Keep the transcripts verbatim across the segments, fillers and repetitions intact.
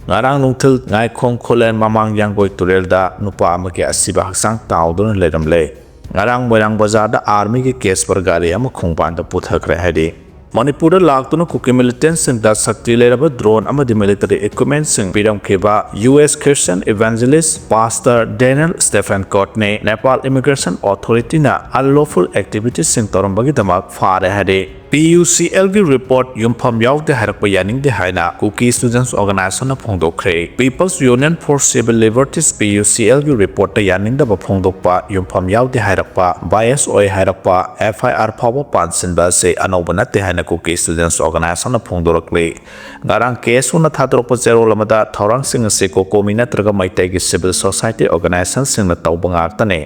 ꯉꯔꯥꯡ ꯅꯨꯡꯊꯤꯜ ꯉꯥꯏꯈꯣꯡ ꯈꯨꯂꯦꯟ ꯃꯃꯥꯡ ꯌꯥꯡꯒꯣꯏ ꯇꯨꯔꯦꯜꯗ ꯅꯨꯄꯥ ꯑꯃꯒꯤ ꯑꯁꯤꯕ ꯍꯛꯆꯥꯡ ꯇꯥꯎꯗꯨꯅ ꯂꯩꯔꯝꯂꯦ꯫ ꯉꯔꯥꯡ ꯃꯣꯏꯔꯥꯡ ꯕꯖꯥꯔꯗ ꯑꯥꯔꯃꯤꯒꯤ ꯀꯦꯁꯄꯔ ꯒꯥꯔꯤ ꯑꯃ ꯈꯣꯡꯕꯥꯟꯗ ꯄꯨꯊꯈ꯭ꯔꯦ ꯍꯥꯏꯔꯤ꯫ ꯃꯅꯤꯄꯨꯔꯗ ꯂꯥꯛꯇꯨꯅ ꯀꯨꯀꯤ ꯃꯤꯂꯤꯇꯦꯟꯁꯤꯡꯗ ꯁꯛꯇꯤ ꯂꯩꯔꯕ ꯗ꯭ꯔꯣꯟ ꯑꯃꯗꯤ ꯃꯤꯂꯤꯇꯔꯤ ꯏꯀ꯭ꯋꯤꯞꯃꯦꯟꯁꯤꯡ ꯄꯤꯔꯝꯈꯤꯕ U S Christian evangelist pastor Daniel Stephen ꯀꯣꯠꯅꯤ ꯅꯦꯄꯥꯜ ꯏꯃꯤꯒ꯭ꯔꯦꯁꯟ ꯑꯣꯊꯣꯔꯤꯇꯤꯅ ꯑꯟꯂꯣꯐꯨꯜ ꯑꯦꯛꯇꯤꯚꯤꯇꯤꯁꯤꯡ ꯇꯧꯔꯝꯕꯒꯤꯗꯃꯛ ꯐꯥꯔꯦ ꯍꯥꯏꯔꯤ꯫ ꯄꯤ ꯌꯨ ꯁꯤ ꯑꯦꯜꯒꯤ ꯔꯤꯄꯣꯔꯠ ꯌꯨꯝꯐꯝ ꯌꯥꯎꯗꯦ ꯍꯥꯏꯔꯛꯄ ꯌꯥꯅꯤꯡꯗꯦ ꯍꯥꯏꯅ ꯀꯨꯀꯤ ꯁ꯭ꯇꯨꯗꯦꯟꯠꯁ ꯑꯣꯔꯒꯅꯥꯏꯖꯦꯁꯟꯅ ꯐꯣꯡꯗꯣꯛꯈ꯭ꯔꯦ꯫ People's Union for Civil Liberties, P U C ꯑꯦꯜꯒꯤ ꯔꯤꯄꯣꯔꯠꯇ ꯌꯥꯅꯤꯡꯗꯕ ꯐꯣꯡꯗꯣꯛꯄ, ꯌꯨꯝꯐꯝ ꯌꯥꯎꯗꯦ ꯍꯥꯏꯔꯛꯄ, ꯕꯥꯏꯑꯦꯁ ꯑꯣꯏ ꯍꯥꯏꯔꯛꯄ, ꯑꯦꯐ ꯑꯥꯏ ꯑꯥꯔ ꯐꯥꯎꯕ ꯄꯥꯟꯁꯤꯟꯕ ꯑꯁꯤ ꯑꯅꯧꯕ ꯅꯠꯇꯦ ꯍꯥꯏꯅ ꯀꯨꯀꯤ ꯁ꯭ꯇꯨꯗꯦꯟꯠꯁ ꯑꯣꯔꯒꯅꯥꯏꯖꯦꯁꯟꯅ ꯐꯣꯡꯗꯣꯔꯛꯂꯤ꯫ ꯉꯔꯥꯡ ꯀꯦ ꯑꯦꯁ ꯌꯨꯅ ꯊꯥꯗꯣꯔꯛꯄ ꯆꯦꯔꯣꯜ ꯑꯃꯗ ꯊꯧꯔꯥꯡꯁꯤꯡ ꯑꯁꯤ ꯀꯣꯀꯣꯃꯤ ꯅꯠꯇ꯭ꯔꯒ ꯃꯩꯇꯩꯒꯤ ꯁꯤꯚꯤꯜ ꯁꯣꯁꯥꯏꯇꯤ ꯑꯣꯔꯒꯅꯥꯏꯖꯦꯁꯟꯁꯤꯡꯅ ꯇꯧꯕ ꯉꯥꯛꯇꯅꯤ꯫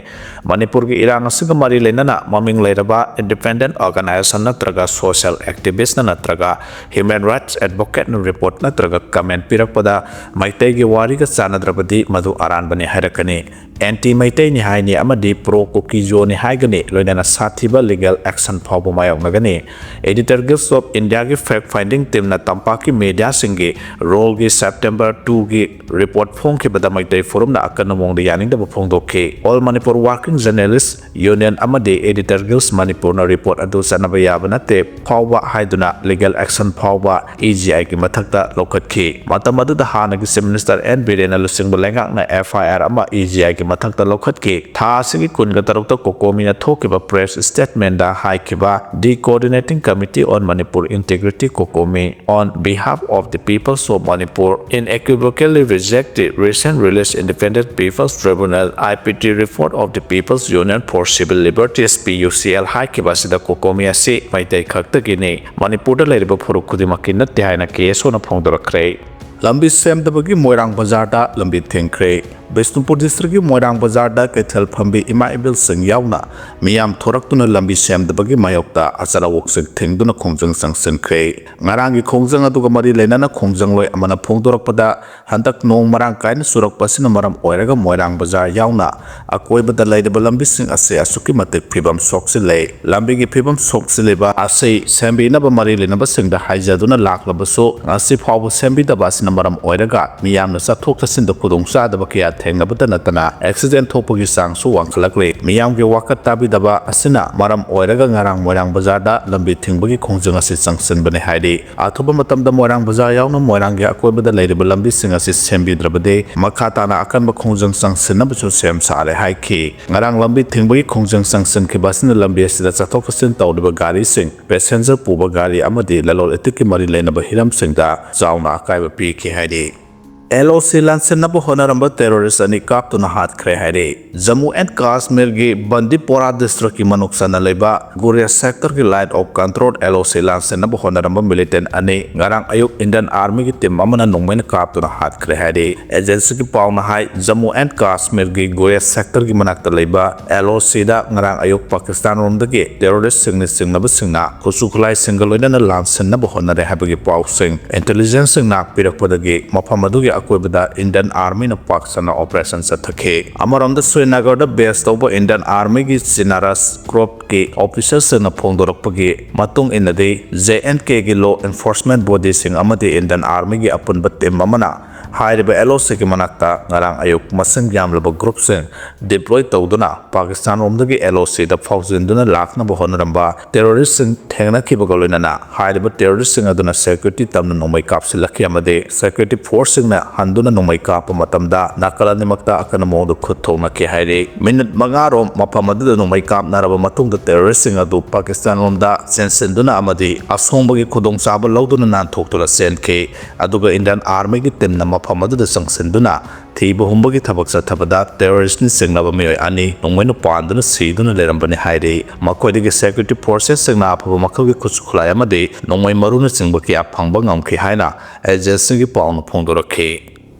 ꯃꯅꯤꯄꯨꯔꯒꯤ ꯏꯔꯥꯡ ꯑꯁꯤꯒ ꯃꯔꯤ ꯂꯩꯅꯅ ꯃꯃꯤꯡ ꯂꯩꯔꯕ ꯏꯟꯗꯤꯄꯦꯟꯗꯦꯟꯠ ꯑꯣꯔꯒꯅꯥꯏꯖꯦꯁꯟ ꯅꯠꯇ꯭ꯔꯒ ꯁꯣꯁꯤꯌꯦꯜ ꯑꯦꯛꯇꯤꯚꯤꯁ꯭ꯠꯅ ꯅꯠꯇ꯭ꯔꯒ ꯍ꯭ꯌꯨꯃꯦꯟ ꯔꯥꯏꯠꯁ ꯑꯦꯗꯚꯣꯀꯦꯠꯅ ꯔꯤꯄꯣꯔꯠ ꯅꯠꯇ꯭ꯔꯒ ꯀꯃꯦꯟꯠ ꯄꯤꯔꯛꯄꯗ ꯃꯩꯇꯩꯒꯤ ꯋꯥꯔꯤꯒ ꯆꯥꯟꯅꯗ꯭ꯔꯕꯗꯤ ꯃꯗꯨ ꯑꯔꯥꯟꯕꯅꯤ ꯍꯥꯏꯔꯛꯀꯅꯤ꯫ ꯑꯦꯟꯇꯤ ꯃꯩꯇꯩꯅꯤ ꯍꯥꯏꯅꯤ ꯑꯃꯗꯤ ꯄ꯭ꯔꯣ ꯀꯨꯀꯤꯖꯣꯅꯤ ꯍꯥꯏꯒꯅꯤ, ꯂꯣꯏꯅꯅ ꯁꯥꯊꯤꯕ ꯂꯤꯒꯦꯜ ꯑꯦꯛꯁꯟ ꯐꯥꯎꯕ ꯃꯥꯌꯣꯛꯅꯒꯅꯤ꯫ Editors Guild of Indiaꯒꯤ ꯐꯦꯛ ꯐꯥꯏꯟꯗꯤꯡ ꯇꯤꯝꯅ ꯇꯝꯄꯥꯛꯀꯤ ꯃꯦꯗꯤꯌꯥꯁꯤꯡꯒꯤ ꯔꯣꯜꯒꯤ ꯁꯦꯞꯇꯦꯝꯕꯔ ꯇꯨꯒꯤ ꯔꯤꯄꯣꯔꯠ ꯐꯣꯡꯈꯤꯕꯗ ꯃꯩꯇꯩ ꯐꯣꯔꯝꯅ ꯑꯀꯟꯕ ꯃꯑꯣꯡꯗ ꯌꯥꯅꯤꯡꯗꯕ ꯐꯣꯡꯗꯣꯛꯈꯤ꯫ All Manipur Working Journalist Union ꯑꯃꯗꯤ Editors Guild Manipurꯅ ꯔꯤꯄꯣꯔꯠ ꯑꯗꯨ ꯆꯠꯅꯕ ꯌꯥꯕ ꯅꯠꯇꯦ ꯐꯥꯎꯕ ꯍꯥꯏꯗꯨꯅ ꯂꯤꯒꯦꯜ ꯑꯦꯛꯁꯟ ꯐꯥꯎꯕ ꯏ ꯖꯤ ꯑꯥꯏꯒꯤ ꯃꯊꯛꯇ ꯂꯧꯈꯠꯈꯤ꯫ ꯃꯇꯝ ꯑꯗꯨꯗ ꯍꯥꯟꯅꯒꯤ ꯆꯤꯐ ꯃꯤꯅꯤꯁꯇꯔ ꯑꯦꯟ ꯕꯤꯔꯦꯟꯅ ꯂꯨꯆꯤꯡꯕ ꯂꯩꯉꯥꯛꯅ ꯑꯦꯐ ꯑꯥꯏ ꯑꯥꯔ ꯑꯃ ꯏ ꯖꯤ ꯑꯥꯏꯒꯤ ꯃꯊꯛꯇ ꯂꯧꯈꯠꯈꯤ꯫ ꯊꯥ ꯑꯁꯤꯒꯤ ꯀꯨꯟꯒ ꯇꯔꯨꯛꯇ ꯀꯣꯀꯣꯃꯤꯅ ꯊꯣꯛꯈꯤꯕ ꯄ꯭ꯔꯦꯁ ꯁ꯭ꯇꯦꯠꯃꯦꯟꯠꯗ ꯍꯥꯏꯈꯤꯕ, The Coordinating Committee on Manipur Integrity, COCOMI, on behalf of the peoples of Manipur, unequivocally reject the recent released Independent People's Tribunal, I P T, report of the People's Union for Civil Liberties, P U C L, ꯍꯥꯏꯈꯤꯕ ꯑꯁꯤꯗ ꯀꯣꯀꯣꯃꯤ ꯑꯁꯤ ꯃꯩꯇꯩ ꯈꯛꯇꯒꯤꯅꯤ, ꯃꯅꯤꯄꯨꯔꯗ ꯂꯩꯔꯤꯕ ꯐꯨꯔꯨꯞ ꯈꯨꯗꯤꯡꯃꯛꯀꯤ ꯅꯠꯇꯦ ꯍꯥꯏꯅ ꯀꯦ ꯑꯦꯁ ꯌꯨꯅ ꯐꯣꯡꯗꯣꯔꯛꯈ꯭ꯔꯦ꯫ ꯂꯝꯕꯤ ꯁꯦꯝꯗꯕꯒꯤ ꯃꯣꯏꯔꯥꯡ ꯕꯖꯥꯔꯗ ꯂꯝꯕꯤ ꯊꯤꯡꯈ꯭ꯔꯦ꯫ ꯕꯤꯁꯅꯨꯄꯨꯔ ꯗꯤꯁꯇ꯭ꯔꯤꯛꯀꯤ ꯃꯣꯏꯔꯥꯡ ꯕꯖꯥꯔꯗ ꯀꯩꯊꯦꯜ ꯐꯝꯕꯤ ꯏꯃꯥ ꯏꯕꯦꯜꯁꯤꯡ ꯌꯥꯎꯅ ꯃꯤꯌꯥꯝ ꯊꯣꯔꯛꯇꯨꯅ ꯂꯝꯕꯤ ꯁꯦꯝꯗꯕꯒꯤ ꯃꯥꯌꯣꯛꯇ ꯑꯆꯥ ꯑꯋꯣꯛꯁꯤꯡ ꯊꯤꯡꯗꯨꯅ ꯈꯣꯡꯖꯪ ꯆꯪꯁꯤꯟꯈ꯭ꯔꯦ꯫ ꯉꯔꯥꯡꯒꯤ ꯈꯣꯡꯖꯪ ꯑꯗꯨꯒ ꯃꯔꯤ ꯂꯩꯅꯅ ꯈꯣꯡꯖꯪꯂꯣꯏ ꯑꯃꯅ ꯐꯣꯡꯗꯣꯔꯛꯄꯗ, ꯍꯟꯗꯛ ꯅꯣꯡ ꯃꯔꯥꯡ ꯀꯥꯏꯅ ꯆꯨꯔꯛꯄ ꯑꯁꯤꯅ ꯃꯔꯝ ꯑꯣꯏꯔꯒ ꯃꯣꯏꯔꯥꯡ ꯕꯖꯥꯔ ꯌꯥꯎꯅ ꯑꯀꯣꯏꯕꯗ ꯂꯩꯔꯤꯕ ꯂꯝꯕꯤꯁꯤꯡ ꯑꯁꯤ ꯑꯁꯨꯛꯀꯤ ꯃꯇꯤꯛ ꯐꯤꯕꯝ ꯁꯣꯛꯆꯤꯜꯂꯦ꯫ ꯂꯝꯕꯤꯒꯤ ꯐꯤꯕꯝ ꯁꯣꯛꯆꯤꯜꯂꯤꯕ ꯑꯁꯤ ꯁꯦꯝꯕꯤꯅꯕ ꯃꯔꯤ ꯂꯩꯅꯕꯁꯤꯡꯗ ꯍꯥꯏꯖꯗꯨꯅ ꯂꯥꯛꯂꯕꯁꯨ, ꯉꯁꯤ ꯐꯥꯎꯕ ꯁꯦꯝꯕꯤꯗꯕ ꯑꯁꯤꯅ ꯃꯔꯝ ꯑꯣꯏꯔꯒ ꯃꯤꯌꯥꯝꯅ ꯆꯠꯊꯣꯛ ꯆꯠꯁꯤꯟꯗ ꯈꯨꯗꯣꯡꯆꯥꯗꯕ ꯀꯌꯥ ꯊꯦꯡꯅꯕꯇ ꯅꯠꯇꯅ, ꯑꯦꯛꯁꯤꯗꯦꯟ ꯊꯣꯛꯄꯒꯤ ꯆꯥꯡꯁꯨ ꯋꯥꯡꯈꯠꯂꯛꯂꯤ꯫ ꯃꯤꯌꯥꯝꯒꯤ ꯋꯥꯀꯠ ꯇꯥꯕꯤꯗꯕ ꯑꯁꯤꯅ ꯃꯔꯝ ꯑꯣꯏꯔꯒ ꯉꯔꯥꯡ ꯃꯣꯏꯔꯥꯡ ꯕꯖꯥꯔꯗ ꯂꯝꯕꯤ ꯊꯤꯡꯕꯒꯤ ꯈꯣꯡꯖꯪ ꯑꯁꯤ ꯆꯪꯁꯤꯟꯕꯅꯤ ꯍꯥꯏꯔꯤ꯫ ꯑꯊꯨꯕ ꯃꯇꯝꯗ ꯃꯣꯏꯔꯥꯡ ꯕꯖꯥꯔ ꯌꯥꯎꯅ ꯃꯣꯏꯔꯥꯡꯒꯤ ꯑꯀꯣꯏꯕꯗ ꯂꯩꯔꯤꯕ ꯂꯝꯕꯤꯁꯤꯡ ꯑꯁꯤ ꯁꯦꯝꯕꯤꯗ꯭ꯔꯕꯗꯤ, ꯃꯈꯥ ꯇꯥꯅ ꯑꯀꯟꯕ ꯈꯣꯡꯖꯪ ꯆꯪꯁꯤꯟꯅꯕꯁꯨ ꯁꯦꯝ ꯁꯥꯔꯦ ꯍꯥꯏꯈꯤ꯫ ꯉꯔꯥꯡ ꯂꯝꯕꯤ ꯊꯤꯡꯕꯒꯤ ꯈꯣꯡꯖꯪ ꯆꯪꯁꯤꯟꯈꯤꯕ ꯑꯁꯤꯅ ꯂꯝꯕꯤ ꯑꯁꯤꯗ ꯆꯠꯊꯣꯛ ꯆꯠꯁꯤꯟ ꯇꯧꯔꯤꯕ ꯒꯥꯔꯤꯁꯤꯡ, ꯄꯦꯁꯦꯟꯖꯔ ꯄꯨꯕ ꯒꯥꯔꯤ ꯑꯃꯗꯤ ꯂꯂꯣꯟ ꯏꯇꯤꯛꯀꯤ ꯃꯔꯤ ꯂꯩꯅꯕ ꯍꯤꯔꯝꯁꯤꯡꯗ ꯆꯥꯎꯅ ꯑꯀꯥꯏꯕ ꯄꯤꯈꯤ ꯍꯥꯏꯔꯤ꯫ ꯑꯦꯜ ꯑꯣ ꯁꯤ ꯂꯥꯟꯁꯤꯟꯅꯕ ꯍꯣꯠꯅꯔꯝꯕ ꯇꯦꯔꯣꯔꯤꯁ ꯑꯅꯤ ꯀꯥꯞꯇꯨꯅ ꯍꯥꯠꯈ꯭ꯔꯦ ꯍꯥꯏꯔꯤ꯫ ꯖꯝꯃꯨ ꯑꯦꯟ ꯀꯥꯁꯃꯤꯔꯒꯤ ꯕꯟꯗꯤꯄꯣꯔꯥ ꯗꯤꯁꯇ꯭ꯔꯤꯛꯀꯤ ꯃꯅꯨꯡ ꯆꯟꯅ ꯂꯩꯕ ꯒꯨꯔꯦꯖ ꯁꯦꯛꯇꯔꯒꯤ ꯂꯥꯏꯟ ꯑꯣꯐ ꯀꯟꯇ꯭ꯔꯣꯜ, ꯑꯦꯜ ꯑꯣ ꯁꯤ, ꯂꯥꯟꯁꯤꯟꯅꯕ ꯍꯣꯠꯅꯔꯝꯕ ꯃꯤꯂꯤꯇꯦꯟ ꯑꯅꯤ ꯉꯔꯥꯡ ꯑꯌꯨꯛ ꯏꯟꯗꯤꯌꯟ ꯑꯥꯔꯃꯤꯒꯤ ꯇꯤꯝ ꯑꯃꯅ ꯅꯣꯡꯃꯩꯅ ꯀꯥꯞꯇꯨꯅ ꯍꯥꯠꯈ꯭ꯔꯦ ꯍꯥꯏꯔꯤ꯫ ꯑꯦꯖꯦꯟꯁꯤꯒꯤ ꯄꯥꯎꯅ ꯍꯥꯏ, ꯖꯝꯃꯨ ꯑꯦꯟ ꯀꯥꯁꯃꯤꯔꯒꯤ ꯒꯨꯔꯦꯖ ꯁꯦꯛꯇꯔꯒꯤ ꯃꯅꯥꯛꯇ ꯂꯩꯕ ꯑꯦꯜ ꯑꯣ ꯁꯤꯗ ꯉꯔꯥꯡ ꯑꯌꯨꯛ ꯄꯥꯀꯤꯁꯇꯥꯟ ꯔꯣꯝꯗꯒꯤ ꯇꯦꯔꯣꯔꯤꯁꯁꯤꯡꯅ ꯆꯤꯡꯅꯕꯁꯤꯡꯅ ꯈꯨꯠꯁꯨ ꯈꯨꯠꯂꯥꯏꯁꯤꯡꯒ ꯂꯣꯏꯅꯅ ꯂꯥꯟꯁꯤꯟꯅꯕ ꯍꯣꯠꯅꯔꯦ ꯍꯥꯏꯕꯒꯤ ꯄꯥꯎꯁꯤꯡ ꯏꯟꯇꯦꯂꯤꯖꯦꯟꯁꯁꯤꯡꯅ ꯄꯤꯔꯛꯄꯗꯒꯤ ꯃꯐꯝ ꯑꯗꯨꯒꯤ ꯑꯀꯣꯏꯕꯗ ꯏꯟꯗꯤꯌꯟ ꯑꯥꯔꯃꯤꯅ ꯄꯥꯛ ꯁꯟꯅ ꯑꯣꯄꯔꯦꯁꯟ ꯆꯠꯊꯈꯤ꯫ ꯑꯃꯔꯣꯝꯗ ꯁ꯭ꯔꯤꯅꯒꯔꯗ ꯕꯦꯁ ꯇꯧꯕ ꯏꯟꯗꯤꯌꯟ ꯑꯥꯔꯃꯤꯒꯤ ꯆꯤꯅꯥꯔꯁ ꯀꯣꯔꯞꯀꯤ ꯑꯣꯐꯤꯁꯔꯁꯤꯡꯅ ꯐꯣꯡꯗꯣꯔꯛꯄꯒꯤ ꯃꯇꯨꯡ ꯏꯟꯅꯗꯤ, ꯖꯦ ꯑꯦꯟ ꯀꯦꯒꯤ ꯂꯣ ꯏꯟꯐꯣꯔꯁꯃꯦꯟ ꯕꯣꯗꯤꯁꯤꯡ ꯑꯃꯗꯤ ꯏꯟꯗꯤꯌꯟ ꯑꯥꯔꯃꯤꯒꯤ ꯑꯄꯨꯟꯕ ꯇꯤꯝ ꯑꯃꯅ ꯍꯥꯏꯔꯤꯕ ꯑꯦꯜ ꯑꯣ ꯁꯤꯒꯤ ꯃꯅꯥꯛꯇ ꯉꯔꯥꯡ ꯑꯌꯨꯛ ꯃꯁꯤꯡ ꯌꯥꯝꯂꯕ ꯒ꯭ꯔꯨꯞꯁꯤꯡ ꯗꯤꯄ꯭ꯂꯣꯏ ꯇꯧꯗꯨꯅ ꯄꯥꯀꯤꯁꯇꯥꯟ ꯔꯣꯝꯗꯒꯤ ꯑꯦꯜ ꯑꯣ ꯁꯤꯗ ꯐꯥꯎꯖꯤꯟꯗꯨꯅ ꯂꯥꯛꯅꯕ ꯍꯣꯠꯅꯔꯝꯕ ꯇꯦꯔꯣꯔꯤꯁꯁꯤꯡ ꯊꯦꯡꯅꯈꯤꯕꯒ ꯂꯣꯏꯅꯅ ꯍꯥꯏꯔꯤꯕ ꯇꯦꯔꯣꯔꯤꯁꯁꯤꯡ ꯑꯗꯨꯅ ꯁꯦꯀ꯭ꯌꯨꯔꯤꯇꯤ ꯇꯝꯅ ꯅꯣꯡꯃꯩ ꯀꯥꯞꯁꯤꯜꯂꯛꯈꯤ ꯑꯃꯗꯤ ꯁꯦꯀ꯭ꯌꯨꯔꯤꯇꯤ ꯐꯣꯔꯁꯁꯤꯡꯅ ꯍꯟꯗꯨꯅ ꯅꯣꯡꯃꯩ ꯀꯥꯞꯄ ꯃꯇꯝꯗ ꯅꯥꯀꯜ ꯑꯅꯤꯃꯛꯇ ꯑꯀꯟꯕ ꯃꯑꯣꯡꯗ ꯈꯨꯠ ꯊꯣꯛꯅꯈꯤ ꯍꯥꯏꯔꯤ꯫ ꯃꯤꯅꯤꯠ ꯃꯉꯥ ꯔꯣꯝ ꯃꯐꯝ ꯑꯗꯨꯗ ꯅꯣꯡꯃꯩ ꯀꯥꯞꯅꯔꯕ ꯃꯇꯨꯡꯗ ꯇꯦꯔꯣꯔꯤꯁꯁꯤꯡ ꯑꯗꯨ ꯄꯥꯀꯤꯁꯇꯥꯟ ꯂꯣꯝꯗ ꯆꯦꯟꯁꯤꯟꯗꯨꯅ ꯑꯃꯗꯤ ꯑꯁꯣꯡꯕꯒꯤ ꯈꯨꯗꯣꯡꯆꯥꯕ ꯂꯧꯗꯨꯅ ꯅꯥꯟꯊꯣꯛꯇꯨꯅ ꯆꯦꯟꯈꯤ꯫ ꯑꯗꯨꯒ ꯏꯟꯗꯤꯌꯟ ꯑꯥꯔꯃꯤꯒꯤ ꯇꯤꯝꯅ ꯃꯐꯝ ꯑꯗꯨꯗ ꯆꯪꯁꯤꯟꯗꯨꯅ ꯊꯤꯕ ꯍꯨꯝꯕꯒꯤ ꯊꯕꯛ ꯆꯠꯊꯕꯗ ꯇꯦꯔꯣꯔꯤꯁꯅ ꯆꯤꯡꯅꯕ ꯃꯤꯑꯣꯏ ꯑꯅꯤ ꯅꯣꯡꯃꯩꯅ ꯄꯥꯟꯗꯨꯅ ꯁꯤꯗꯨꯅ ꯂꯩꯔꯝꯕꯅꯤ ꯍꯥꯏꯔꯤ꯫ ꯃꯈꯣꯏꯗꯒꯤ ꯁꯦꯀ꯭ꯌꯨꯔꯤꯇꯤ ꯐꯣꯔꯁꯦꯁꯁꯤꯡꯅ ꯑꯐꯕ ꯃꯈꯜꯒꯤ ꯈꯨꯠꯁꯨ ꯈꯨꯠꯂꯥꯏ ꯑꯃꯗꯤ ꯅꯣꯡꯃꯩ ꯃꯔꯨꯅꯆꯤꯡꯕ ꯀꯌꯥ ꯐꯪꯕ ꯉꯝꯈꯤ ꯍꯥꯏꯅ ꯑꯦꯖꯦꯟꯁꯤꯒꯤ ꯄꯥꯎꯅ ꯐꯣꯡꯗꯣꯔꯛꯈꯤ꯫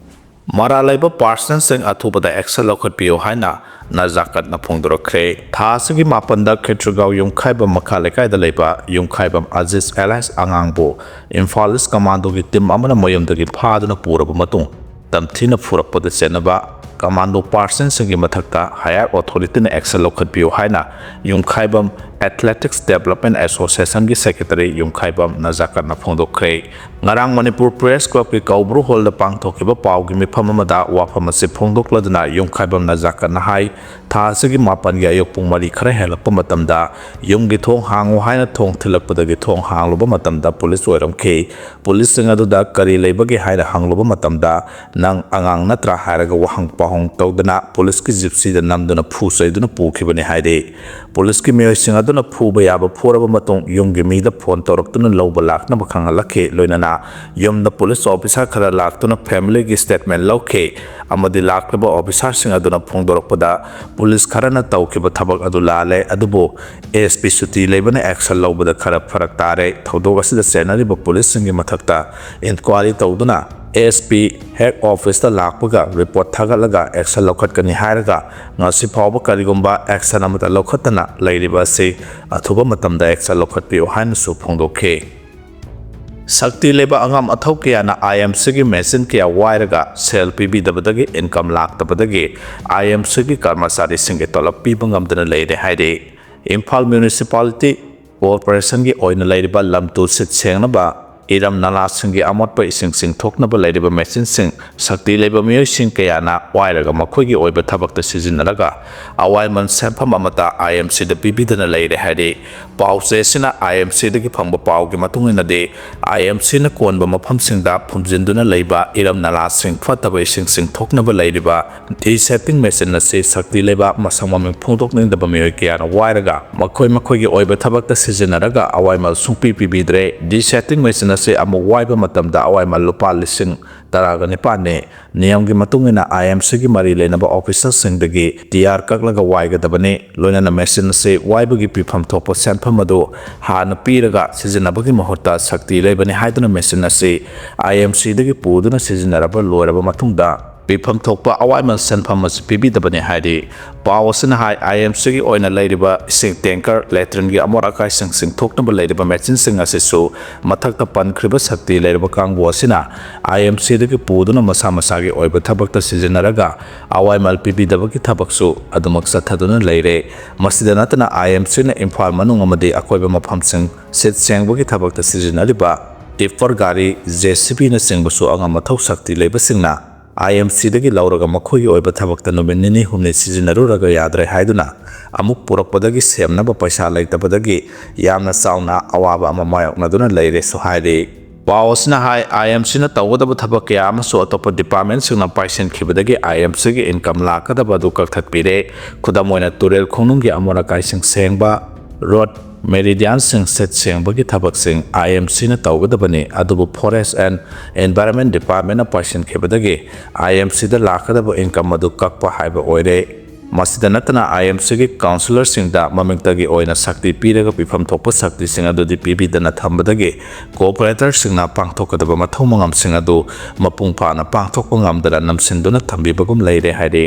ꯃꯔꯥꯜ ꯂꯩꯕ ꯄꯥꯔꯁꯟꯁꯤꯡ ꯑꯊꯨꯕꯗ ꯑꯦꯛꯁꯟ ꯂꯧꯈꯠꯄꯤꯌꯨ ꯍꯥꯏꯅ ꯅꯖꯥꯀꯠꯅ ꯐꯣꯡꯗꯣꯔꯛꯈ꯭ꯔꯦ꯫ ꯊꯥ ꯑꯁꯤꯒꯤ ꯃꯥꯄꯟꯗ ꯈꯦꯇ꯭ꯔꯤꯒꯥꯎ ꯌꯨꯝꯈꯥꯏꯕꯝ ꯃꯈꯥ ꯂꯩꯀꯥꯏꯗ ꯂꯩꯕ ꯌꯨꯝꯈꯥꯏꯕꯝ ꯑꯖꯤꯖ ꯑꯦꯂꯥꯏꯁ ꯑꯉꯥꯡꯕꯨ ꯏꯝꯐꯥꯜ ꯏꯁ ꯀꯃꯥꯟꯗꯣꯒꯤ ꯇꯤꯝ ꯑꯃꯅ ꯃꯌꯨꯝꯗꯒꯤ ꯐꯥꯗꯨꯅ ꯄꯨꯔꯕ ꯃꯇꯨꯡ, ꯇꯝꯊꯤꯅ ꯐꯨꯔꯛꯄꯗ ꯆꯦꯟꯅꯕ ꯀꯃꯥꯟꯗꯣ ꯄꯥꯔꯁꯟꯁꯤꯡꯒꯤ ꯃꯊꯛꯇ ꯍꯥꯌꯔ ꯑꯣꯊꯣꯔꯤꯇꯤꯅ ꯑꯦꯛꯁꯟ ꯂꯧꯈꯠꯄꯤꯌꯨ ꯍꯥꯏꯅ ꯌꯨꯝꯈꯥꯏꯕꯝ ꯑꯦꯊꯂꯦꯇꯤꯛꯁ ꯗꯦꯕꯂꯞꯃꯦꯟ ꯑꯦꯁꯣꯁꯤꯌꯦꯁꯟꯒꯤ ꯁꯦꯀ꯭ꯔꯦꯇꯔꯤ ꯌꯨꯝꯈꯥꯏꯕꯝ ꯅꯖꯥꯀꯠꯅ ꯐꯣꯡꯗꯣꯛꯈ꯭ꯔꯦ꯫ ꯉꯔꯥꯡ ꯃꯅꯤꯄꯨꯔ ꯄ꯭ꯔꯦꯁ ꯀ꯭ꯂꯕꯀꯤ ꯀꯧꯕ꯭ꯔꯨ ꯍꯣꯜꯗ ꯄꯥꯡꯊꯣꯛꯈꯤꯕ ꯄꯥꯎꯒꯤ ꯃꯤꯐꯝ ꯑꯃꯗ ꯋꯥꯐꯝ ꯑꯁꯤ ꯐꯣꯡꯗꯣꯛꯂꯗꯨꯅ ꯌꯨꯝꯈꯥꯏꯕꯝ ꯅꯖꯥꯀꯠꯅ ꯍꯥꯏ, ꯊꯥ ꯑꯁꯤꯒꯤ ꯃꯥꯄꯟꯒꯤ ꯑꯌꯨꯛ ꯄꯨꯡ ꯃꯔꯤ ꯈꯔ ꯍꯦꯜꯂꯛꯄ ꯃꯇꯝꯗ ꯌꯨꯝꯒꯤ ꯊꯣꯡ ꯍꯥꯡꯉꯨ ꯍꯥꯏꯅ ꯊꯣꯡ ꯊꯤꯜꯂꯛꯄꯗꯒꯤ ꯊꯣꯡ ꯍꯥꯡꯂꯨꯕ ꯃꯇꯝꯗ ꯄꯨꯂꯤꯁ ꯑꯣꯏꯔꯝꯈꯤ꯫ ꯄꯨꯂꯤꯁꯁꯤꯡ ꯑꯗꯨꯗ ꯀꯔꯤ ꯂꯩꯕꯒꯦ ꯍꯥꯏꯅ ꯍꯪꯂꯨꯕ ꯃꯇꯝꯗ, "ꯅꯪ ꯑꯉꯥꯡ ꯅꯠꯇ꯭ꯔꯥ?" ꯍꯥꯏꯔꯒ ꯋꯥꯍꯪ ꯄꯥꯎꯍꯪ ꯇꯧꯗꯨꯅ ꯄꯨꯂꯤꯁꯀꯤ ꯖꯤꯞꯁꯤꯗ ꯅꯝꯗꯨꯅ ꯐꯨ ꯆꯩꯗꯨꯅ ꯄꯨꯈꯤꯕꯅꯤ ꯍꯥꯏꯔꯤ꯫ ꯄꯨꯂꯤꯁꯀꯤ ꯃꯤꯑꯣꯏꯁꯤꯡ ꯑꯗꯨꯅ ꯐꯨꯕ ꯌꯥꯕ ꯐꯨꯔꯕ ꯃꯇꯨꯡ ꯌꯨꯝꯒꯤ ꯃꯤꯗ ꯐꯣꯟ ꯇꯧꯔꯛꯇꯨꯅ ꯂꯧꯕ ꯂꯥꯛꯅꯕ ꯈꯪꯍꯜꯂꯛꯈꯤ꯫ ꯂꯣꯏꯅꯅ ꯌꯨꯝꯗ ꯄꯨꯂꯤꯁ ꯑꯣꯐꯤꯁꯥꯔ ꯈꯔ ꯂꯥꯛꯇꯨꯅ ꯐꯦꯃꯤꯂꯤꯒꯤ ꯁ꯭ꯇꯦꯠꯃꯦꯟ ꯂꯧꯈꯤ ꯑꯃꯗꯤ ꯂꯥꯛꯂꯤꯕ ꯑꯣꯐꯤꯁꯥꯔꯁꯤꯡ ꯑꯗꯨꯅ ꯐꯣꯡꯗꯣꯔꯛꯄꯗ ꯄꯨꯂꯤꯁ ꯈꯔꯅ ꯇꯧꯈꯤꯕ ꯊꯕꯛ ꯑꯗꯨ ꯂꯥꯜꯂꯦ, ꯑꯗꯨꯕꯨ ꯑꯦꯁ ꯄꯤ ꯁꯨꯇꯤ ꯂꯩꯕꯅ ꯑꯦꯛꯁꯟ ꯂꯧꯕꯗ ꯈꯔ ꯐꯔꯛ ꯇꯥꯔꯦ꯫ ꯊꯧꯗꯣꯛ ꯑꯁꯤꯗ ꯆꯦꯟꯅꯔꯤꯕ ꯄꯨꯂꯤꯁꯁꯤꯡꯒꯤ ꯃꯊꯛꯇ ꯏꯟꯀ꯭ꯋꯥꯔꯤ ꯇꯧꯗꯨꯅ ꯑꯦꯁ ꯄꯤ ꯍꯦꯛ ꯑꯣꯐꯤꯁꯇ ꯂꯥꯛꯄꯒ ꯔꯤꯄꯣꯔꯠ ꯊꯥꯒꯠꯂꯒ ꯑꯦꯛꯁꯟ ꯂꯧꯈꯠꯀꯅꯤ ꯍꯥꯏꯔꯒ ꯉꯁꯤ ꯐꯥꯎꯕ ꯀꯔꯤꯒꯨꯝꯕ ꯑꯦꯛꯁꯟ ꯑꯃꯠꯇ ꯂꯧꯈꯠꯇꯅ ꯂꯩꯔꯤꯕ ꯑꯁꯤ ꯑꯊꯨꯕ ꯃꯇꯝꯗ ꯑꯦꯛꯁꯟ ꯂꯧꯈꯠꯄꯤꯌꯨ ꯍꯥꯏꯅꯁꯨ ꯐꯣꯡꯗꯣꯛꯈꯤ꯫ ꯁꯛꯇꯤ ꯂꯩꯕ ꯑꯉꯝ ꯑꯊꯧ ꯀꯌꯥꯅ ꯑꯥꯏ ꯑꯦꯝ ꯁꯤꯒꯤ ꯃꯦꯆꯤꯟ ꯀꯌꯥ ꯋꯥꯏꯔꯒ ꯁꯦꯜ ꯄꯤꯕꯤꯗꯕꯗꯒꯤ, ꯏꯟꯀꯝ ꯂꯥꯛꯇꯕꯗꯒꯤ ꯑꯥꯏ ꯑꯦꯝ ꯁꯤꯒꯤ ꯀꯔꯃꯆꯥꯔꯤꯁꯤꯡꯒꯤ ꯇꯣꯂꯞ ꯄꯤꯕ ꯉꯝꯗꯅ ꯂꯩꯔꯦ ꯍꯥꯏꯔꯤ꯫ ꯏꯝꯐꯥꯜ ꯃ꯭ꯌꯨꯅꯤꯁꯤꯄꯥꯂꯤꯇꯤ ꯀꯣꯔꯄꯣꯔꯦꯁꯟꯒꯤ ꯑꯣꯏꯅ ꯂꯩꯔꯤꯕ ꯂꯝ ꯇꯨ ꯁꯤꯠ ꯁꯦꯡꯅꯕ, ꯏꯔꯝ ꯅꯂꯥꯁꯤꯡꯒꯤ ꯑꯃꯣꯠꯄ ꯏꯁꯤꯡ ꯆꯤꯡꯊꯣꯛꯅꯕ ꯂꯩꯔꯤꯕ ꯃꯦꯆꯤꯟꯁꯤꯡ ꯁꯛꯇꯤ ꯂꯩꯕ ꯃꯤꯑꯣꯏꯁꯤꯡ ꯀꯌꯥꯅ ꯋꯥꯏꯔꯒ ꯃꯈꯣꯏꯒꯤ ꯑꯣꯏꯕ ꯊꯕꯛꯇ ꯁꯤꯖꯤꯟꯅꯔꯒ ꯑꯋꯥꯏꯃꯟ ꯁꯦꯟꯐꯝ ꯑꯃꯠꯇ ꯑꯥꯏ ꯑꯦꯝ ꯁꯤꯗ ꯄꯤꯕꯤꯗꯅ ꯂꯩꯔꯦ ꯍꯥꯏꯔꯤ꯫ ꯄꯥꯎ ꯆꯦ ꯑꯁꯤꯅ ꯑꯥꯏ ꯑꯦꯝ ꯁꯤꯗꯒꯤ ꯐꯪꯕ ꯄꯥꯎꯒꯤ ꯃꯇꯨꯡ ꯏꯟꯅꯗꯤ, ꯑꯥꯏ ꯑꯦꯝ ꯁꯤꯅ ꯀꯣꯟꯕ ꯃꯐꯝꯁꯤꯡꯗ ꯐꯨꯝꯖꯤꯟꯗꯨꯅ ꯂꯩꯕ ꯏꯔꯝ ꯅꯂꯥꯁꯤꯡ ꯐꯠꯇꯕ ꯏꯁꯤꯡ ꯆꯤꯡꯊꯣꯛꯅꯕ ꯂꯩꯔꯤꯕ ꯗꯤ ꯁꯦꯇꯤꯡ ꯃꯦꯆꯤꯟ ꯑꯁꯤ ꯁꯛꯇꯤ ꯂꯩꯕ ꯃꯁꯛ ꯃꯃꯤꯡ ꯐꯣꯡꯗꯣꯛꯅꯤꯡꯗꯕ ꯃꯤꯑꯣꯏ ꯀꯌꯥꯅ ꯋꯥꯏꯔꯒ ꯃꯈꯣꯏ ꯃꯈꯣꯏꯒꯤ ꯑꯣꯏꯕ ꯊꯕꯛꯇ ꯁꯤꯖꯤꯟꯅꯔꯒ ꯑꯋꯥꯏꯃꯜ ꯁꯨꯡꯄꯤ ꯄꯤꯕꯤꯗ꯭ꯔꯦ꯫ ꯗꯤ ꯁꯦꯇꯤꯡ ꯃꯦꯆꯤꯟ ꯑꯁꯤ ꯑꯁꯤ ꯑꯃꯨꯛ ꯋꯥꯏꯕ ꯃꯇꯝꯗ ꯑꯋꯥꯏꯃꯜ ꯂꯨꯄꯥ ꯂꯤꯁꯤꯡ ꯇꯔꯥꯒ ꯅꯤꯄꯥꯟꯅꯤ꯫ ꯅꯤꯌꯝꯒꯤ ꯃꯇꯨꯡ ꯏꯟꯅ IMCꯒꯤ ꯃꯔꯤ ꯂꯩꯅꯕ officerꯁꯤꯡꯗꯒꯤ TR ꯀꯛꯂꯒ ꯋꯥꯏꯒꯗꯕꯅꯤ꯫ ꯂꯣꯏꯅꯅ machine ꯑꯁꯤ ꯋꯥꯏꯕꯒꯤ ꯄꯤꯐꯝ ꯊꯣꯛꯄ ꯁꯦꯟꯐꯝ ꯑꯗꯨ ꯍꯥꯟꯅ ꯄꯤꯔꯒ ꯁꯤꯖꯤꯟꯅꯕꯒꯤ ꯃꯍꯨꯠꯇ ꯁꯛꯇꯤ ꯂꯩꯕꯅꯤ ꯍꯥꯏꯗꯨꯅ machine ꯑꯁꯤ IMCꯗꯒꯤ ꯄꯨꯗꯨꯅ ꯁꯤꯖꯤꯟꯅꯔꯕ ꯂꯣꯏꯔꯕ ꯃꯇꯨꯡꯗ ꯄꯤꯐꯝ ꯊꯣꯛꯄ ꯑꯋꯥꯏꯃꯜ ꯁꯦꯟꯐꯝ ꯑꯁꯤ ꯄꯤꯕꯤꯗꯕꯅꯤ ꯍꯥꯏꯔꯤ꯫ ꯄꯥꯎ ꯑꯁꯤꯅ ꯍꯥꯏ, IMCꯒꯤ ꯑꯣꯏꯅ ꯂꯩꯔꯤꯕ ꯏꯁꯤꯡ tanker, latrineꯒꯤ ꯑꯃꯣꯠ ꯑꯀꯥꯏꯁꯤꯡ ꯆꯤꯡꯊꯣꯛꯅꯕ ꯂꯩꯔꯤꯕ machineꯁꯤꯡ ꯑꯁꯤꯁꯨ ꯃꯊꯛꯇ ꯄꯟꯈ꯭ꯔꯤꯕ ꯁꯛꯇꯤ ꯂꯩꯔꯕ ꯀꯥꯡꯕꯨ ꯑꯁꯤꯅ IMCꯗꯒꯤ ꯄꯨꯗꯨꯅ ꯃꯁꯥ ꯃꯁꯥꯒꯤ ꯑꯣꯏꯕ ꯊꯕꯛꯇ ꯁꯤꯖꯤꯟꯅꯔꯒ ꯑꯋꯥꯏꯃꯜ ꯄꯤꯕꯤꯗꯕꯒꯤ ꯊꯕꯛꯁꯨ ꯑꯗꯨꯃꯛ ꯆꯠꯊꯗꯨꯅ ꯂꯩꯔꯦ꯫ ꯃꯁꯤꯗ ꯅꯠꯇꯅ IMCꯅ ꯏꯝꯐꯥꯜ ꯃꯅꯨꯡ ꯑꯃꯗꯤ ꯑꯀꯣꯏꯕ ꯃꯐꯝꯁꯤꯡ ꯁꯤꯠ ꯁꯦꯡꯕꯒꯤ ꯊꯕꯛꯇ ꯁꯤꯖꯤꯟꯅꯔꯤꯕ tipper ꯒꯥꯔꯤ, JCBꯅꯆꯤꯡꯕꯁꯨ ꯑꯉꯝ ꯑꯊꯧ ꯁꯛꯇꯤ ꯂꯩꯕꯁꯤꯡꯅ IMCꯗꯒꯤ ꯂꯧꯔꯒ ꯃꯈꯣꯏꯒꯤ ꯑꯣꯏꯕ ꯊꯕꯛꯇ ꯅꯨꯃꯤꯠ ꯅꯤꯅꯤ ꯍꯨꯝꯅꯤ ꯁꯤꯖꯤꯟꯅꯔꯨꯔꯒ ꯌꯥꯗ꯭ꯔꯦ ꯍꯥꯏꯗꯨꯅ ꯑꯃꯨꯛ ꯄꯨꯔꯛꯄꯗꯒꯤ ꯁꯦꯝꯅꯕ ꯄꯩꯁꯥ ꯂꯩꯇꯕꯗꯒꯤ ꯌꯥꯝꯅ ꯆꯥꯎꯅ ꯑꯋꯥꯕ ꯑꯃ ꯃꯥꯌꯣꯛꯅꯗꯨꯅ ꯂꯩꯔꯦꯁꯨ ꯍꯥꯏꯔꯤ꯫ ꯄꯥꯎ ꯑꯁꯤꯅ ꯍꯥꯏ, IMCꯅ ꯇꯧꯒꯗꯕ ꯊꯕꯛ ꯀꯌꯥ ꯑꯃꯁꯨ ꯑꯇꯣꯞꯄ departmentꯁꯤꯡꯅ ꯄꯥꯏꯁꯤꯟꯈꯤꯕꯗꯒꯤ IMCꯒꯤ income ꯂꯥꯛꯀꯗꯕ ꯑꯗꯨ ꯀꯛꯊꯠꯄꯤꯔꯦ꯫ ꯈꯨꯗꯝ ꯑꯣꯏꯅ ꯇꯨꯔꯦꯜ ꯈꯣꯡꯅꯨꯡꯒꯤ ꯑꯃꯣꯠ ꯑꯀꯥꯏꯁꯤꯡ ꯁꯦꯡꯕ, road meridianꯁꯤꯡ ꯁꯤꯠ ꯁꯦꯡꯕꯒꯤ ꯊꯕꯛꯁꯤꯡ IMCꯅ ꯇꯧꯒꯗꯕꯅꯤ, ꯑꯗꯨꯕꯨ Forest and Environment Departmentꯅ ꯄꯥꯏꯁꯤꯟꯈꯤꯕꯗꯒꯤ IMCꯗ ꯂꯥꯛꯀꯗꯕ income ꯑꯗꯨ ꯀꯛꯄ ꯍꯥꯏꯕ ꯑꯣꯏꯔꯦ꯫ ꯃꯁꯤꯗ ꯅꯠꯇꯅ IMCꯒꯤ councillorꯁꯤꯡꯗ ꯃꯃꯤꯡꯇꯒꯤ ꯑꯣꯏꯅ ꯁꯛꯇꯤ ꯄꯤꯔꯒ ꯄꯤꯐꯝ ꯊꯣꯛꯄ ꯁꯛꯇꯤꯁꯤꯡ ꯑꯗꯨꯗꯤ ꯄꯤꯕꯤꯗꯅ ꯊꯝꯕꯗꯒꯤ corporatorꯁꯤꯡꯅ ꯄꯥꯡꯊꯣꯛꯀꯗꯕ ꯃꯊꯧ ꯃꯉꯝꯁꯤꯡ ꯑꯗꯨ ꯃꯄꯨꯡ ꯐꯥꯅ ꯄꯥꯡꯊꯣꯛꯄ ꯉꯝꯗꯅ ꯅꯝꯁꯤꯟꯗꯨꯅ ꯊꯝꯕꯤꯕꯒꯨꯝ ꯂꯩꯔꯦ ꯍꯥꯏꯔꯤ꯫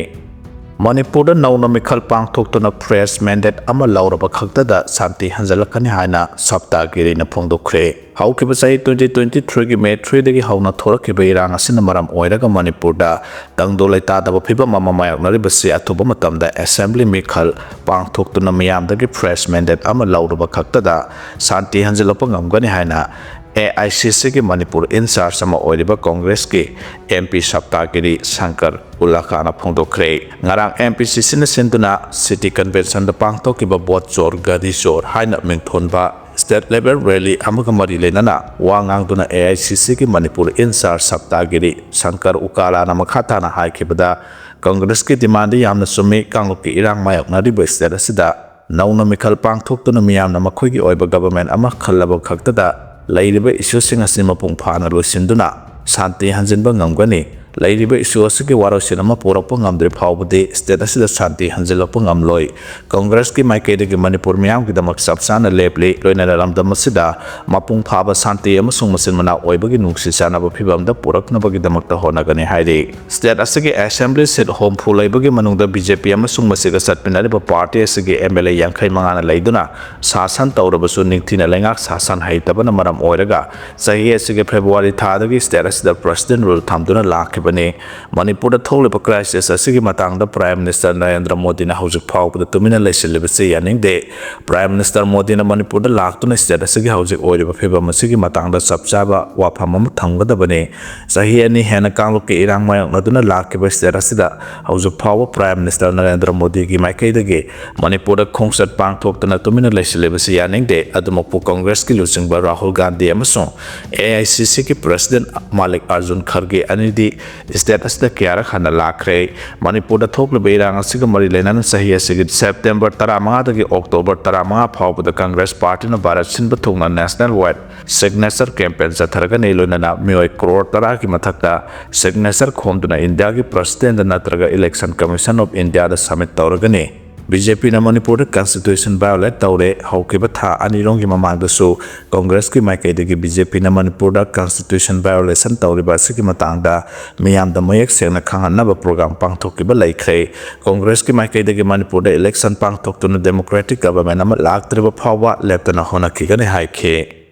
ꯃꯅꯤꯄꯨꯔꯗ ꯅꯧꯅ ꯃꯤꯈꯜ ꯄꯥꯡꯊꯣꯛꯇꯨꯅ press mandate ꯑꯃ ꯂꯧꯔꯕ ꯈꯛꯇꯗ ꯁꯥꯟꯇꯤ ꯍꯟꯖꯤꯜꯂꯛꯀꯅꯤ ꯍꯥꯏꯅ ꯁꯞꯇꯥꯒꯤꯔꯤꯅ ꯐꯣꯡꯗꯣꯛꯈ꯭ꯔꯦ꯫ ꯍꯧꯈꯤꯕ ꯆꯍꯤ twenty twenty threeꯒꯤ May threeꯗꯒꯤ ꯍꯧꯅ ꯊꯣꯔꯛꯈꯤꯕ ꯏꯔꯥꯡ ꯑꯁꯤꯅ ꯃꯔꯝ ꯑꯣꯏꯔꯒ ꯃꯅꯤꯄꯨꯔꯗ ꯇꯪꯗꯨ ꯂꯩꯇꯥꯗꯕ ꯐꯤꯕꯝ ꯑꯃ ꯃꯥꯌꯣꯛꯅꯔꯤꯕꯁꯤ ꯑꯊꯨꯕ ꯃꯇꯝꯗ assembly ꯃꯤꯈꯜ ꯄꯥꯡꯊꯣꯛꯇꯨꯅ ꯃꯤꯌꯥꯝꯗꯒꯤ press mandate ꯑꯃ ꯂꯧꯔꯕ ꯈꯛꯇꯗ ꯁꯥꯟꯇꯤ ꯍꯟꯖꯤꯜꯂꯛꯄ ꯉꯝꯒꯅꯤ ꯍꯥꯏꯅ AICCꯒꯤ ꯃꯅꯤꯄꯨꯔ in charge ꯑꯃ ꯑꯣꯏꯔꯤꯕ ꯀꯣꯡꯒ꯭ꯔꯦꯁꯀꯤ MP ꯁꯞꯇꯥꯒꯤꯔꯤ ꯁꯪꯀꯔ ꯎꯂꯥꯀꯥꯅ ꯐꯣꯡꯗꯣꯛꯈ꯭ꯔꯦ꯫ ꯉꯔꯥꯡ MPCCꯅ ꯁꯤꯟꯗꯨꯅ city conventionꯗ ꯄꯥꯡꯊꯣꯛꯈꯤꯕ ꯚꯣꯠ ꯆꯣꯔ ꯒꯥꯔꯤ ꯆꯣꯔ ꯍꯥꯏꯅ ꯃꯤꯡꯊꯣꯟꯕ state level rally ꯑꯃꯒ ꯃꯔꯤ ꯂꯩꯅꯅ ꯋꯥ ꯉꯥꯡꯗꯨꯅ AICCꯒꯤ ꯃꯅꯤꯄꯨꯔ in charge ꯁꯞꯇꯥꯒꯤꯔꯤ ꯁꯪꯀꯔ ꯎꯀꯥꯂꯥꯅ ꯃꯈꯥ ꯇꯥꯅ ꯍꯥꯏꯈꯤꯕꯗ, ꯀꯪꯒ꯭ꯔꯦꯁꯀꯤ demandꯗꯤ ꯌꯥꯝꯅ ꯆꯨꯝꯃꯤ꯫ ꯀꯥꯡꯂꯨꯞꯀꯤ ꯏꯔꯥꯡ ꯃꯥꯌꯣꯛꯅꯔꯤꯕ state ꯑꯁꯤꯗ ꯅꯧꯅ ꯃꯤꯈꯜ ꯄꯥꯡꯊꯣꯛꯇꯨꯅ ꯃꯤꯌꯥꯝꯅ ꯃꯈꯣꯏꯒꯤ ꯑꯣꯏꯕ government ꯑꯃ ꯈꯜꯂꯕ ꯈꯛꯇꯗ ꯂꯩꯔꯤꯕ ꯏꯁꯨꯁꯤꯡ ꯑꯁꯤ ꯃꯄꯨꯡ ꯐꯥꯅ ꯂꯣꯏꯁꯤꯟꯗꯨꯅ ꯁꯥꯟꯇꯤ ꯍꯟꯖꯤꯟꯕ ꯉꯝꯒꯅꯤ꯫ ꯂꯩꯔꯤꯕ ꯏꯁꯨ ꯑꯁꯤꯒꯤ ꯋꯥꯔꯣꯏꯁꯤꯟ ꯑꯃ ꯄꯨꯔꯛꯄ ꯉꯝꯗ꯭ꯔꯤ ꯐꯥꯎꯕꯗꯤ ꯁ꯭ꯇꯦꯠ ꯑꯁꯤꯗ ꯁꯥꯟꯇꯤ ꯍꯟꯖꯤꯜꯂꯛꯄ ꯉꯝꯂꯣꯏ꯫ ꯀꯪꯒ꯭ꯔꯦꯁꯀꯤ ꯃꯥꯏꯀꯩꯗꯒꯤ ꯃꯅꯤꯄꯨꯔ ꯃꯤꯌꯥꯝꯒꯤꯗꯃꯛ ꯆꯞ ꯆꯥꯅ ꯂꯦꯞꯂꯤ, ꯂꯣꯏꯅꯅ ꯂꯝꯗꯝ ꯑꯁꯤꯗ ꯃꯄꯨꯡ ꯐꯥꯕ ꯁꯥꯟꯇꯤ ꯑꯃꯁꯨꯡ ꯃꯆꯤꯟ ꯃꯅꯥꯎ ꯑꯣꯏꯕꯒꯤ ꯅꯨꯡꯁꯤ ꯆꯥꯟꯅꯕ ꯐꯤꯕꯝꯗ ꯄꯨꯔꯛꯅꯕꯒꯤꯗꯃꯛꯇ ꯍꯣꯠꯅꯒꯅꯤ ꯍꯥꯏꯔꯤ꯫ ꯁ꯭ꯇꯦꯠ ꯑꯁꯤꯒꯤ ꯑꯦꯁꯦꯝꯕ꯭ꯂꯤ ꯁꯤꯠ ꯍꯨꯝꯐꯨ ꯂꯩꯕꯒꯤ ꯃꯅꯨꯡꯗ ꯕꯤ ꯖꯦ ꯄꯤ ꯑꯃꯁꯨꯡ ꯃꯁꯤꯒ ꯆꯠꯃꯤꯟꯅꯔꯤꯕ ꯄꯥꯔꯇꯤ ꯑꯁꯤꯒꯤ ꯑꯦꯝ ꯑꯦꯜ ꯑꯦ ꯌꯥꯡꯈꯩ ꯃꯉꯥꯅ ꯂꯩꯗꯨꯅ ꯁꯥꯁꯟ ꯇꯧꯔꯕꯁꯨ ꯅꯤꯡꯊꯤꯅ ꯂꯩꯉꯥꯛ ꯁꯥꯁꯟ ꯍꯩꯇꯕꯅ ꯃꯔꯝ ꯑꯣꯏꯔꯒ ꯆꯍꯤ ꯑꯁꯤꯒꯤ ꯐꯦꯕ꯭ꯔꯨꯋꯥꯔꯤ ꯊꯥꯗꯒꯤ ꯁ꯭ꯇꯦꯠ ꯑꯁꯤꯗ ꯄ꯭ꯔꯦꯁꯤꯗꯦꯟ ꯔꯨꯜ ꯊꯝꯗꯨꯅ ꯂꯥꯛꯈꯤꯕꯅꯤ꯫ ꯃꯅꯤꯄꯨꯔꯗ ꯊꯣꯛꯂꯤꯕ ꯀ꯭ꯔꯥꯏꯁꯤꯁ ꯑꯁꯤꯒꯤ ꯃꯇꯥꯡꯗ ꯄ꯭ꯔꯥꯏꯝ ꯃꯤꯅꯤꯁꯇꯔ ꯅꯔꯦꯟꯗ꯭ꯔ ꯃꯣꯗꯤꯅ ꯍꯧꯖꯤꯛ ꯐꯥꯎꯕꯗ ꯇꯨꯃꯤꯟꯅ ꯂꯩꯁꯤꯜꯂꯤꯕꯁꯤ ꯌꯥꯅꯤꯡꯗꯦ꯫ ꯄ꯭ꯔꯥꯏꯝ ꯃꯤꯅꯤꯁꯇꯔ ꯃꯣꯗꯤꯅ ꯃꯅꯤꯄꯨꯔꯗ ꯂꯥꯛꯇꯨꯅ ꯁ꯭ꯇꯦꯠ ꯑꯁꯤꯒꯤ ꯍꯧꯖꯤꯛ ꯑꯣꯏꯔꯤꯕ ꯐꯤꯕꯝ ꯑꯁꯤꯒꯤ ꯃꯇꯥꯡꯗ ꯆꯞ ꯆꯥꯕ ꯋꯥꯐꯝ ꯑꯃ ꯊꯝꯒꯗꯕꯅꯤ꯫ ꯆꯍꯤ ꯑꯅꯤ ꯍꯦꯟꯅ ꯀꯥꯡꯂꯨꯞꯀꯤ ꯏꯔꯥꯡ ꯃꯥꯌꯣꯛꯅꯗꯨꯅ ꯂꯥꯛꯈꯤꯕ ꯁ꯭ꯇꯦꯠ ꯑꯁꯤꯗ ꯍꯧꯖꯤꯛ ꯐꯥꯎꯕ ꯄ꯭ꯔꯥꯏꯝ ꯃꯤꯅꯤꯁꯇꯔ ꯅꯔꯦꯟꯗ꯭ꯔ ꯃꯣꯗꯤꯒꯤ ꯃꯥꯏꯀꯩꯗꯒꯤ ꯃꯅꯤꯄꯨꯔꯗ ꯈꯣꯡꯆꯠ ꯄꯥꯡꯊꯣꯛꯇꯅ ꯇꯨꯃꯤꯟꯅ ꯂꯩꯁꯤꯜꯂꯤꯕꯁꯤ ꯌꯥꯅꯤꯡꯗꯦ꯫ ꯑꯗꯨꯃꯛꯄꯨ ꯀꯪꯒ꯭ꯔꯦꯁꯀꯤ ꯂꯨꯆꯤꯡꯕ ꯔꯥꯍꯨꯜ ꯒꯥꯟꯙꯤ ꯑꯃꯁꯨꯡ ꯑꯦ ꯑꯥꯏ ꯁꯤ ꯁꯤꯒꯤ ꯄ꯭ꯔꯦꯁꯤꯗꯦꯟ ꯃꯥꯂꯤꯛ ꯑꯔꯖꯨꯟ ꯈꯔꯒꯦ ꯑꯅꯤꯗꯤ ꯁ꯭ꯇꯦꯠ ꯑꯁꯤꯗ ꯀꯌꯥꯔꯛ ꯍꯟꯅ ꯂꯥꯛꯈ꯭ꯔꯦ꯫ ꯃꯅꯤꯄꯨꯔꯗ ꯊꯣꯛꯂꯤꯕ ꯏꯔꯥꯡ ꯑꯁꯤꯒ ꯃꯔꯤ ꯂꯩꯅꯅ ꯆꯍꯤ ꯑꯁꯤꯒꯤ ꯁꯦꯞꯇꯦꯝꯕꯔ ꯇꯔꯥꯃꯉꯥꯗꯒꯤ ꯑꯣꯛꯇꯣꯕꯔ ꯇꯔꯥꯃꯉꯥ ꯐꯥꯎꯕꯗ ꯀꯪꯒ꯭ꯔꯦꯁ ꯄꯥꯔꯇꯤꯅ ꯚꯥꯔꯠ ꯁꯤꯟꯕ ꯊꯨꯡꯅ ꯅꯦꯁꯅꯦꯜ ꯋꯥꯏꯗ ꯁꯤꯒꯅꯦꯆꯔ ꯀꯦꯝꯄꯦꯟ ꯆꯠꯊꯔꯒꯅꯤ꯫ ꯂꯣꯏꯅꯅ ꯃꯤꯑꯣꯏ ꯀ꯭ꯔꯣꯔ ꯇꯔꯥꯒꯤ ꯃꯊꯛꯇ ꯁꯤꯒꯅꯦꯆꯔ ꯈꯣꯝꯗꯨꯅ ꯏꯟꯗꯤꯌꯥꯒꯤ ꯄ꯭ꯔꯦꯁꯤꯗꯦꯟꯗ ꯅꯠꯇ꯭ꯔꯒ ꯏꯂꯦꯛꯁꯟ ꯀꯃꯤꯁꯟ ꯑꯣꯐ ꯏꯟꯗꯤꯌꯥꯗ ꯁꯕꯃꯤꯠ ꯇꯧꯔꯒꯅꯤ꯫ ꯕꯤ ꯖꯦ ꯄꯤꯅ ꯃꯅꯤꯄꯨꯔꯗ ꯀꯟꯁꯇꯤꯇ꯭ꯌꯨꯁꯟ ꯚꯥꯏꯑꯣꯂꯦꯠ ꯇꯧꯔꯦ꯫ ꯍꯧꯈꯤꯕ ꯊꯥ ꯑꯅꯤꯔꯣꯝꯒꯤ ꯃꯃꯥꯡꯗꯁꯨ ꯀꯪꯒ꯭ꯔꯦꯁꯀꯤ ꯃꯥꯏꯀꯩꯗꯒꯤ ꯕꯤ ꯖꯦ ꯄꯤꯅ ꯃꯅꯤꯄꯨꯔꯗ ꯀꯟꯁꯇꯤꯇ꯭ꯌꯨꯁꯟ ꯚꯥꯏꯑꯣꯂꯦꯁꯟ ꯇꯧꯔꯤꯕ ꯑꯁꯤꯒꯤ ꯃꯇꯥꯡꯗ ꯃꯤꯌꯥꯝꯗ ꯃꯌꯦꯛ ꯁꯦꯡꯅ ꯈꯪꯍꯟꯅꯕ ꯄ꯭ꯔꯣꯒ꯭ꯔꯥꯝ ꯄꯥꯡꯊꯣꯛꯈꯤꯕ ꯂꯩꯈ꯭ꯔꯦ꯫ ꯀꯪꯒ꯭ꯔꯦꯁꯀꯤ ꯃꯥꯏꯀꯩꯗꯒꯤ ꯃꯅꯤꯄꯨꯔꯗ ꯏꯂꯦꯛꯁꯟ ꯄꯥꯡꯊꯣꯛꯇꯨꯅ ꯗꯦꯃꯣꯀ꯭ꯔꯦꯇꯤꯛ ꯒꯚꯔꯟꯃꯦꯟ ꯑꯃ ꯂꯥꯛꯇ꯭ꯔꯤꯕ ꯐꯥꯎꯕ ꯂꯦꯞꯇꯅ ꯍꯣꯠꯅꯈꯤꯒꯅꯤ ꯍꯥꯏꯈꯤ꯫